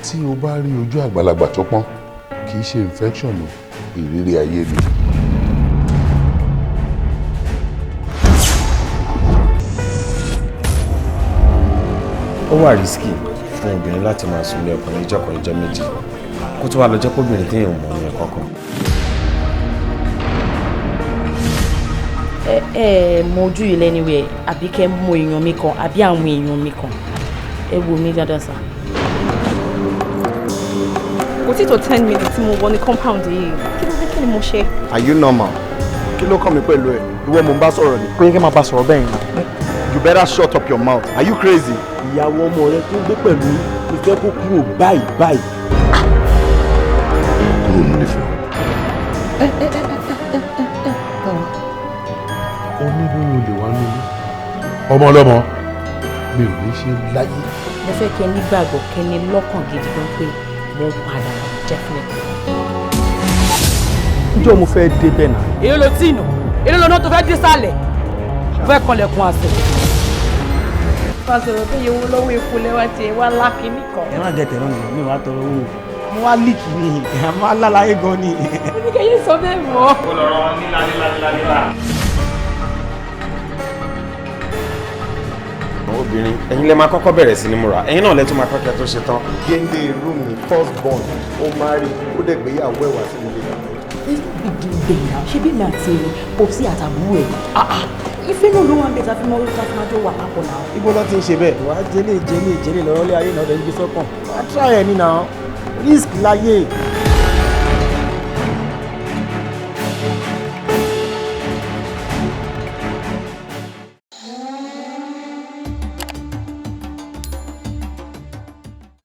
Tí o bá rí ojú àgbàlagbà tó pọ́n, kì í ṣe infection o, ìrírí ayé ni. Ó wà risky fún obìnrin láti máa sùn ní ọkùnrin ìjọ kan, ìjọ méjì, kó tó wá lọ jẹ́ kóbìnrin téèyàn mọ̀ ní ẹ̀kọ́ kan. Ẹ ẹ mọ ojú yìí lẹ́niwẹ̀, àbí kẹ́ mọ èèyàn mi kan àbí àwọn èèyàn mi kan? Ẹ wo mi dáadáa sá. Kò tí tó 10 minutes tí mo wọ ní compound yìí. Kí ló dé? Kí ni mo ṣe? Are you normal? Kí ló kàn mí pẹ̀lú ẹ̀? Ìwọ mò ń bá sọ̀rọ̀ ni. Kò yẹ kí n máa bá sọ̀rọ̀ bẹ́ẹ̀ ni. You better shut up your mouth. Are you crazy? Ìyàwó ọmọ rẹ tó ń gbé pẹ̀lú mo fẹ́ kó kúrò báyìí báyìí. Kúrò nílé fún ọ. Oníbòwò lè wá nílé ọmọ ọlọ́mọ, mi ò ní ṣe láyé. Mo fẹ́ kẹ́ nígbàgbọ́, kẹ́ ní lọ́kàn gidi gan pé mo ń padà wá definitely. Níjọ́ mo fẹ́ débẹ̀ náà. Èyí ló tí nù, èyí ló náà tó fẹ́ dé sálẹ̀, fẹ́ kọlẹ̀kùn àṣẹ. Fásọ̀rọ̀ tó yẹ owó lọ́wọ́ epo lẹ́wà tí ẹ wá lákìíní kan. Ẹ má gẹ tẹ̀rọ nìyẹn, mi wàá tọrọ owó, mo wá líìkì ni, àmọ́ alálàyé gan ni. Oníkẹ́yẹ sọ bẹ́ẹ̀ mọ́. Ó lọ́rọ́ nílá nílá nílá nílá. Obìnrin, ẹ̀yin lẹ máa kọ́kọ́ bẹ̀rẹ̀ sí ní múra, ẹ̀yin náà lẹ tún máa kọ́kẹ́ tó ṣe tán. Géńdé irú mi, first born, ó máa rí, ó dẹ̀ gbéyàwó ẹ̀ wá sí ilé. There's no big deal there now. Ṣé bí mi àti popsi àtàbúrò ẹ̀? Ah ah. Ìfẹ́ náà ló wà ń bẹ tá fi mọ́ tá fi máa jọ wà papọ̀ náà. Ibo ló ti ń ṣe bẹ́ẹ̀? Wàá jẹlé jẹlé jẹlé lọ́rọ́ lé ayé náà, ọ̀dẹ̀ ń gbé sọ́kàn. Wàá try ẹ̀ ní náà, risk láyé.